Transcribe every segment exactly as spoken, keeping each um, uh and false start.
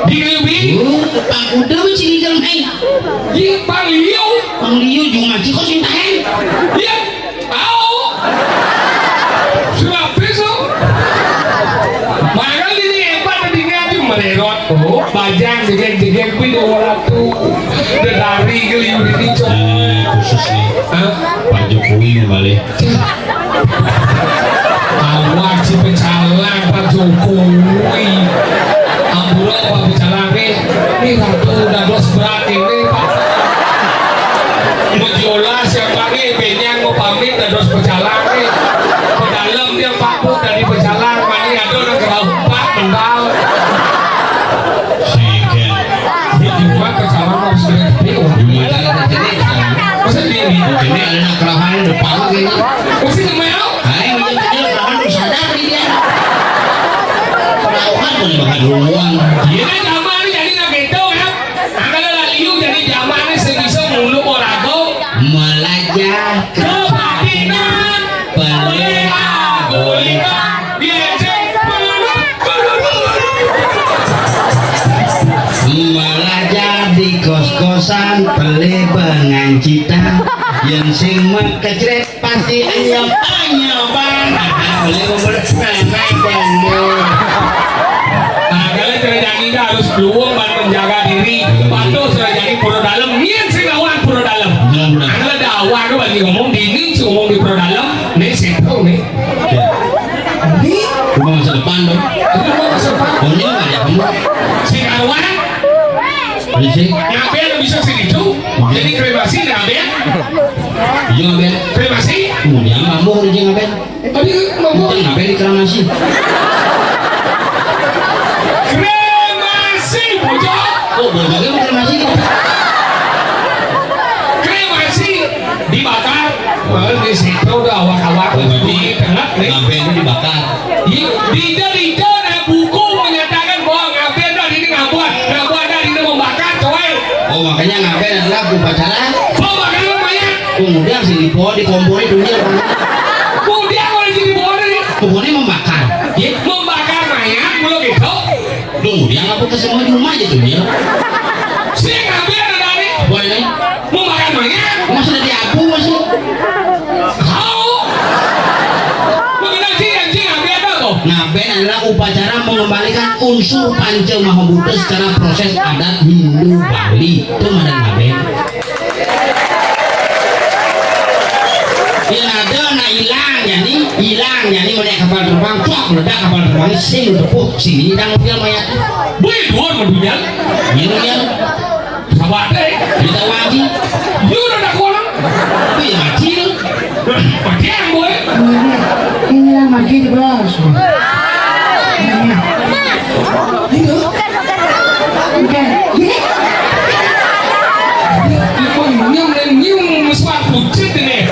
Di Lubi. Oh, Pak Kuda mah sini dalam, eh. Di Pangliu. Pangliu juga masih kok sing tahan. Iya. Au. Sudah besok. Makan ini hebat tadi ngaji mererot. Oh, bajang jegek-jegek pun dua ratus. Udah dari geliu ini, Cok. Eh, khusus nih. Hah? Pak Jokowi kembali. Awak si pecalang Pak Jokowi. Ampura Pak pecalang nih. Ini ratu dados berat ini, Pak. Mejola siapa nih? Benyang mau pamit dados pecalang nih. Pedalem dia Pak Bu dari pecalang. Mani ada orang kerauh Pak mental. Sehingga di rumah pecalang harus segera gede, wah. Di rumah pecalang harus gede, pecalang. Masa di ini? Ini ada nak kerauhan depan kayaknya. Masa di mana? Hai, minta tanya, kawan lu sadar nih dia. Perawahan boleh makan duluan. Iya kan, sama nih, jadi nggak gitu, ya. Angkala laliu jadi jamaah nih, sing bisa ngulu orago. Melajah kepatinan, pelihara gulita, diejek, melajah di kos-kosan, pelih bengancitan, yang sing mekecret. Pasti enyep-enyepan. Boleh, boleh. Nah, nah, boleh. Nah, kalian kerja kita harus luwung dan menjaga diri. Patuh sudah jadi pura dalam. Nian sing lawan pura dalam. Benar, benar. Nah, kalau ada awak tu bagi ngomong dini, ngomong di pura dalam. Ni sentro ni. Ya. Ni. Rumah masa depan tu. Rumah masa depan. Punya ada kamu. Si kawan. Polisi. Ngapain bisa sini tu? Jadi kremasi dah, Ben? Iya, Ben. Kremasi? Kemudian mampu kerja ngapain? Tadi mampu. Kerja ngapain di kremasi? Kremasi, bocah. Oh, bocahnya kremasi. Kremasi, dibakar. Baru di situ udah awak-awak. Oh, berarti di tengah nih. Ngapain itu dibakar? Di, di, di, di, nah, buku menyatakan bahwa ngapain dah ini ngabuat, ngabuat dah ini membakar, coy. Oh, makanya ngapain adalah upacara. Pembakaran mayat. Kemudian sini pohon dikompori dunia. Kemudian oleh sini pohon ini. Pokoknya membakar. Ya, membakar mayat, belum gitu. Duh, dia ngapa ke semua di rumah aja tuh dia? Sing ngapain ada nih? Apa ini? Mau makan mayat? Masa ada di aku masih? Kau? Mengenai si anjing ngapain ada tuh? Ngaben adalah upacara mengembalikan unsur Panca Maha Buddha secara proses adat Hindu Bali. Itu mana ngaben? Yang ada nak hilang jadi, hilang jadi menaik kapal terbang, plak, meledak kapal terbang, sing tepuk sini dan dia mayat. Boleh dua mendunia. Ini dia. Sabar deh. Kita wajib. You udah tak kolam. Tapi mati tu. Mati yang boleh. Inilah mati tu, bos. Ini. Bukan. Ini. Ini pun nyium dan nyium mesua kucit ini.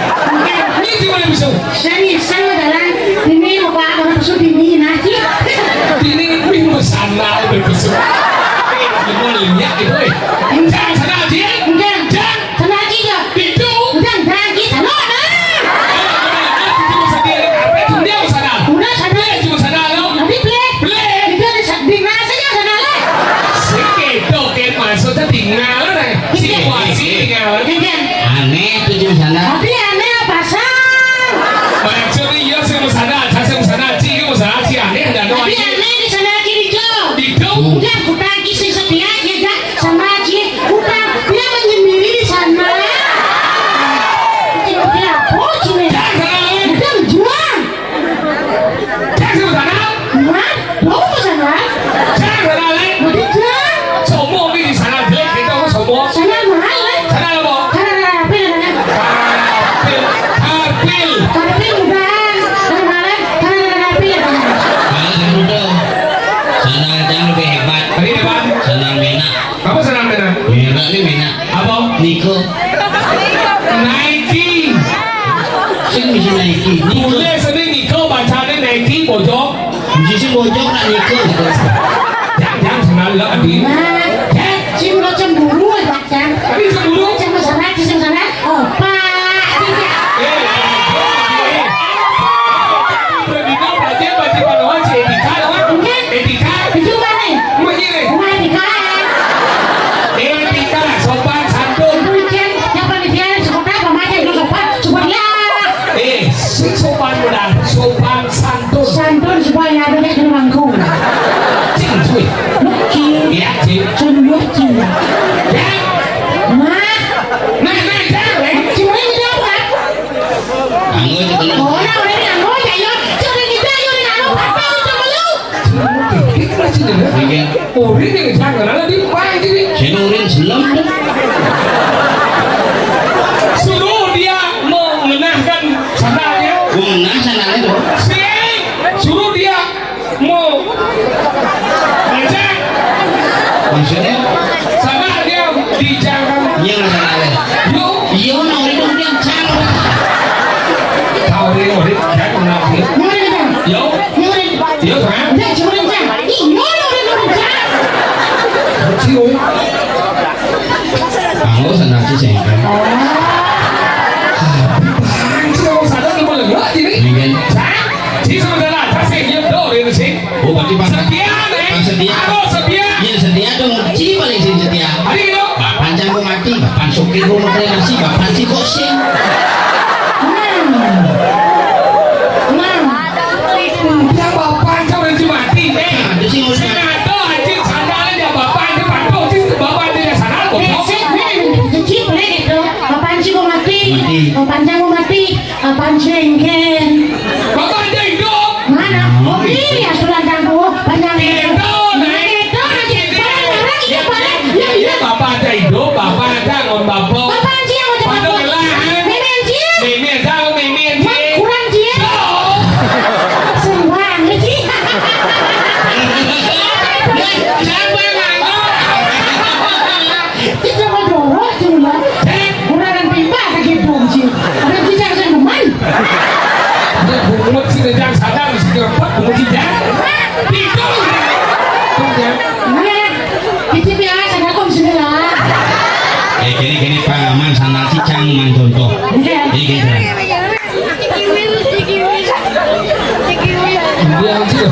Ini gimana bisa? Sani, sani dalan, ini mau apa, apa maksud ini, nah, sih? Ini wih mesana lebih besar. Ini mau lihat itu, eh. Jangan sana, Cil. Enggak. Jangan. Sana, Cil, ya. Itu. Enggak, enggak, Cil, sana, nah. Itu mesana, dia mesana. Udah, sana. Dia cuma sana, lo. Nanti, play. Play. Itu di, di mana saja, sana, lah. Sikit, oke, maksudnya tinggal, eh. Situasi tinggal. Enggak. Aneh tu jeung sana. Tapi aneh apa, Sang? Maksudnya iya sih mau sana, saya sih mau sana, Ci, mau sana, Ci, aneh, ada doang. Tapi aneh di sana, Ci, di Jo. Di Jo? Udah, utang, Ci, sing setia, ya, gak? Sama, Ci, utang. Dia menyendiri di sana. Ci, dia apa, Ci, nih? Jangan. Udah, jual. Cek sing sana. Hah? Mau ke sana? Cek sana, Le. Mau di sana? Sombong ni di sana, jelek kita pun sombong. Sana mahal, Le. Sana apa? Sana, sana, apa ya, sana? Karpil. Karpil. Karpil mudahan. Sana mahal, Le. Sana, sana, sana, apa ya, sana? Sana, sana, sana. Sana aja lebih hebat. Tadi hebat. Sana mena. Apa sana mena? Mena ni mena. Apa? Nike. Nike. Sing bisa Nike. Nike. Tulis ini Nike, bacanya Nike, bojok. Sisi bojok nak Nike. Jangan, jangan, sana lah, Adi. Nah, Cak, si udah cemburu, Cak, Cak. Tadi cemburu? Cemburu sana, Cak, cemburu sana. Oh, Pak, Cak, Cak. Eh, eh, eh, eh. Udah dino, berarti, berarti, Pak Noah, si Etika, kan? Enggak. Etika. Itu mana? Begini. Rumah Etika. Jangan ada di pagi ni. Saya nurin selam tu. Suruh dia mengenahkan sandalnya. Mengenah sandalnya tu. Sing, suruh dia mau ngecek. Maksudnya? Sandalnya di jalan. Iya, sandalnya. Yuk. Iya, nurin tu dia cang. Tahu dia, nurin, jangan mengenah. Nurin, Cang. Yuk. Nurin. Iya, Cang. Iya, nurin, Cang. Iya, nurin, nurin, Cang. Kecil, weh. Anggo sandal si sengkang. Bangsa wong sadar lu melengak ini. Iya. Cang, si sementara, kasih dia dor ini sih. Oh, berarti pas setia, nih. Pas setia. Harus setia. Iya, setia dong. Ci paling sing setia. Hari itu. Bapak cang gua mati, bapak sukir gua mau nasi, bapak si kosing. Nah. Nah. Yang bapak cang udah mati, eh. Ada sih ngurus. Sing ada, anjing, sandal aja, bapak aja, patuh, anjing, bapak aja, sandal, goblok. Apaan sih mau mati? Mati. Apaan sih mau mati? Apaan sih, Ken? Bapak aja hidup. Mana? Oh, iya, sudah ganggu. Panjang itu. Itu, nah. Itu, anjing. Barang, barang, iya, barang. Iya, iya, bapak aja hidup, bapak aja ngon bapak. Apaan sih yang mau Pada cepat? Gelah, ha? Meme, anjing. Meme, tahu meme, anjing. Kurang, anjing. Tahu. Seruan, anjing. Siapa yang nganggur? Kita mah jorok, cuma. Kurang pimpa ke gedung, sih. Ada bisa saya teman. Dia bungut sih, dia jangan sadar, mesti repot, bungut sih, jangan. Tidur. Tuh, ya. Mana? Titip ya, saya kok sini lah. Eh, gini, gini, Pak Aman, sana si Cang, man, contoh. Iya. Ini gini, Cang. Dia aja.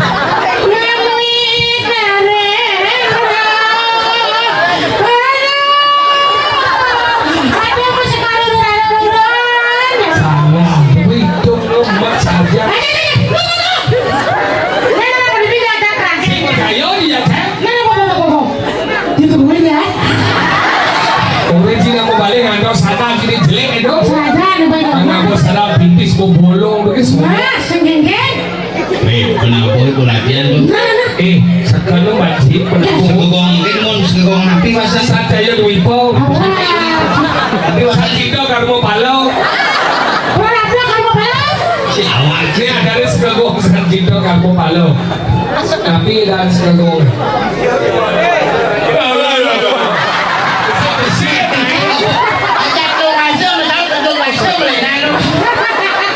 Salah, itu lemak saja. Sing percaya dia, Cek. Itu bener ya. Orang Cina mau balik ngantor sana sini jelek itu. Sana, ada banyak. Karena mau sana pipis mau bolong begitu semua. Nah, sing geng-geng. Nih, kenapa itu latihan tuh? Nah, nah. Eh, sekarang wajib. Ya. Segogong mungkin mau segogong napi masa. Sadaya Dwi Po. Apa? Tapi masa cinta karmo palo. Ora apa karmo palo? Si awal. Ini ada segogong cinta karmo palo. Tapi dan segogong. Ajak tuh masuk, tahu tuh masuk, boleh, nah, lu.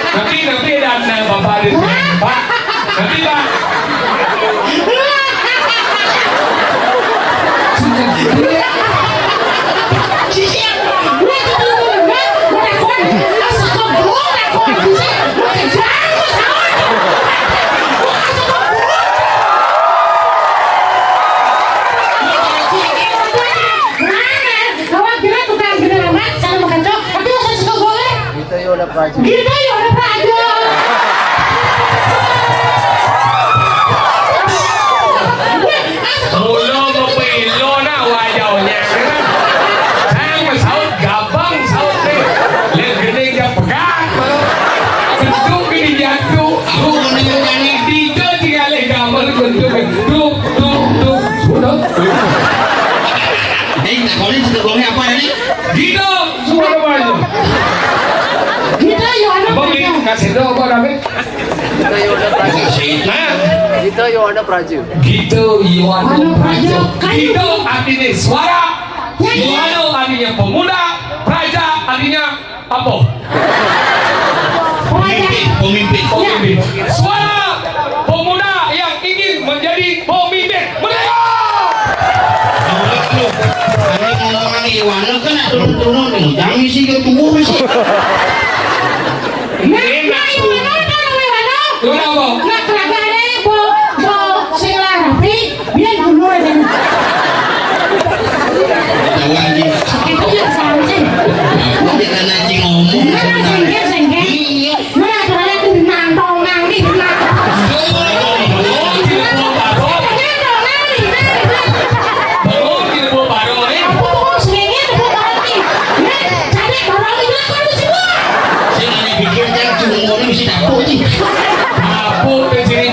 Tapi, tapi ada, nah, Bapak ada, Pak. Tapi, Pak. Mana? Awak kira tukang bener amat, kalau mau kacau, tapi masa suka boleh? Kita yo udah praja. Kita yo udah praja. Mula mepilo nak wajaunya. Sang saut gabang saut ni. Lek gede dia pegang. Bentuk ini jatuh. Aku menunjukkan ni. Tiga tiga lek gambar bentuk. Duk, duk, duk. Sudah. Eh, tak boleh, tak boleh apa tadi? Gitu. Semua apa itu? Kita Yohana Apa Praja. Kasih tahu apa, David? Kita Yohana Praja. Hah? Kita Yohana Praja. Kita Yohana Praja. Kita artinya suara. Ya, ya. Yohana artinya pemuda. Praja artinya apa? Pemimpin, pemimpin. Pemimpin. Suara pemuda yang ingin menjadi pemimpin. Merdeka! Ini ngomong lagi, Iwan, lu kan nak turun-turun nih, jangan isi ke tubuh sih. Enak tuh. Lu kenapa? Nak keragane, bo, bo, sing rapi. Biar dulu aja. Tahu aja. Itu yang salah sih. Aku dia kan aja ngomong. Mana sengke, sengke? Iya. Mana aturannya tuh nantong nanti nantong. Nantong nanti, nanti, nanti. Apa tuh sengke, apa tuh nanti? Nah, cari barang itu kan lu semua. Saya nanya pikir kan cuma orang mesti dapur sih. Dapur ke sini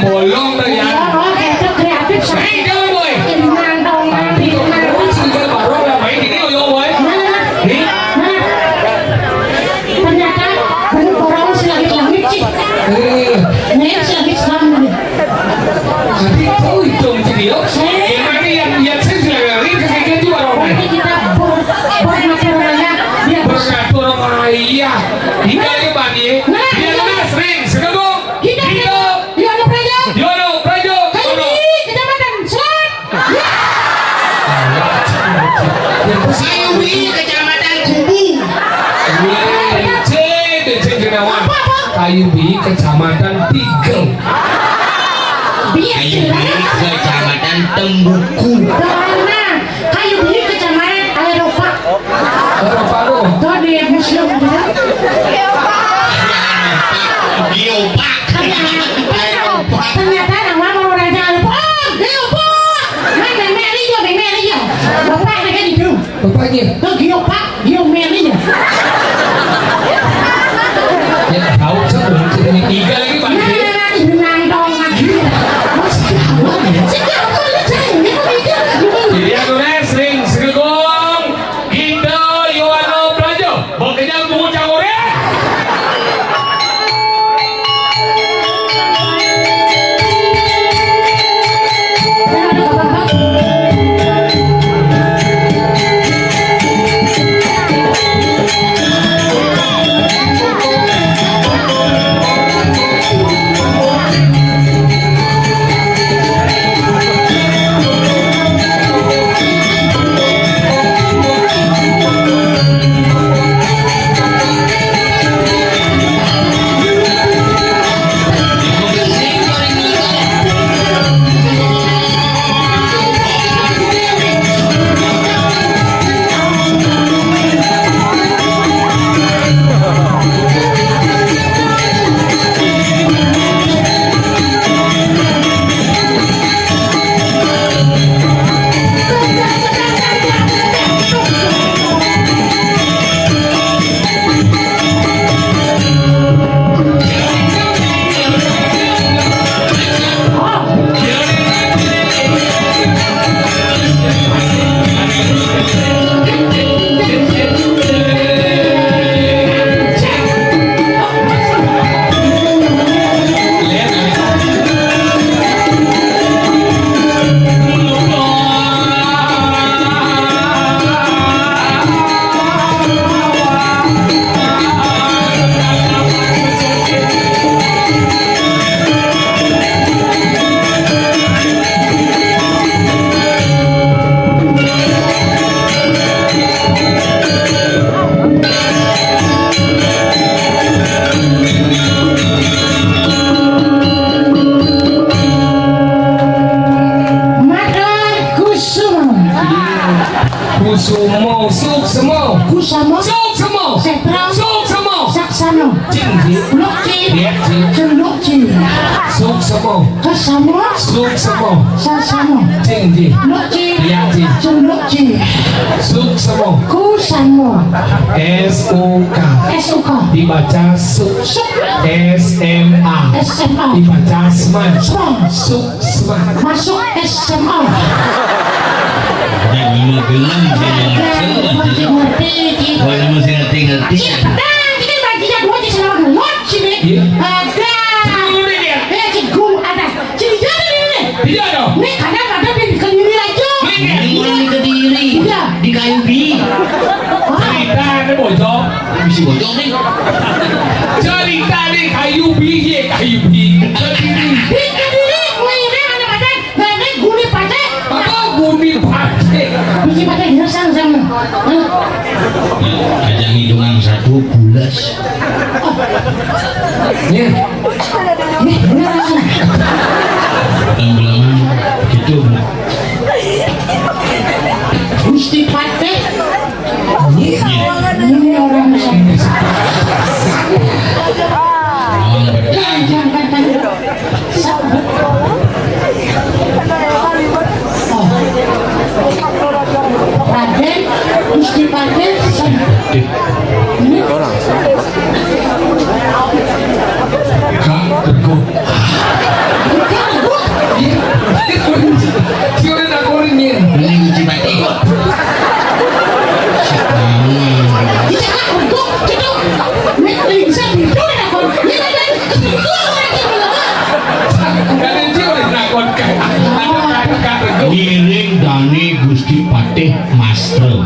Kayu Bih, Kecamatan Kubu. Wéh, cék, cék, Gunawan. Apa, apa? Kayu Bih, Kecamatan Tigel. Bih, Kayu Bih, Kecamatan Tembuku. Tanah. Kayu Bih, Kecamatan Eropa. Eropa lu? Tuh di museum gitu. Geopark. Geopark. Ternyata nama mau raja Eropa. Oh, Geopark. Mana Mary Jo, Mary Jo. Bapak ada kan itu? Bapaknya? Tuh Geopark, Geomary ya. Ya tahu, saya belum cerita tiga lagi, Pak. Nah, itu nang dong lagi. Mas, kawan. Sekarang lu cari, ini mau mikir. Jadi aku sing segegong, kita Yohana Praja, bekerja mengucap orang. Matur Kusumo. Kusumo, Suksmo. Kusamo. Suksmo. Setra. Suksmo. Saksano. Cing, Ji. Luk, Ji. Riak, Ji. Cenduk, Ji. Suksmo. Kesamo. Suksmo. Sasamo. Cing, Ji. Luk, Ji. Riak, Ji. Cenduk, Ji. Suksmo. Kusamo. S U K. S U K. Dibaca Suk. Suk. S M A. S M A. Dibaca Sma. Sma. Suk. Sma. Masuk S M A. Jangan mau gelem, jangan mau gelem. Ngerti, gitu. Kalau mau ngerti, ngerti. Cik, nah, ini bagian gua di sana, gua sini. Iya. Ada. Sini, Dek, ya. Eh, cik, gua ada. Cik, dia ada di sini. Iya, dong. Nih, kadang ada di Kediri aja. Nih, Dek. Ini orang di Kediri. Iya. Di Kayu Bih. Hah? Cerita, ini bocor. Bisi bocor nih. Cerita nih, Kayu Bih, ye, Kayu Bih. Kediri. Di Kediri, mainnya mana, Pak? Gandeng Guni Pate. Apa Guni Pate? Guni Pate, dia sang, sang. Hah? Aja hitungan satu, bulas. Nih. Nih, bener langsung. Tenggelam gitu. Gusti Pate. Ini orang Mesir. Jangan, jangan, jangan. Oh. Raden, Gusti Raden, ini orang. Kang Teguh. Kang Teguh. Iya. Dia udah, dia udah nakonin, ya. Ini Gusti Raden. Siapa? Iya, Kang Teguh. Gitu. Nek, bisa gitu, ya, Kang. Iya, Kang. Kan dia udah nakonin, Kang. Ada Kang Teguh. Ngiring Dani Gusti Patih Master.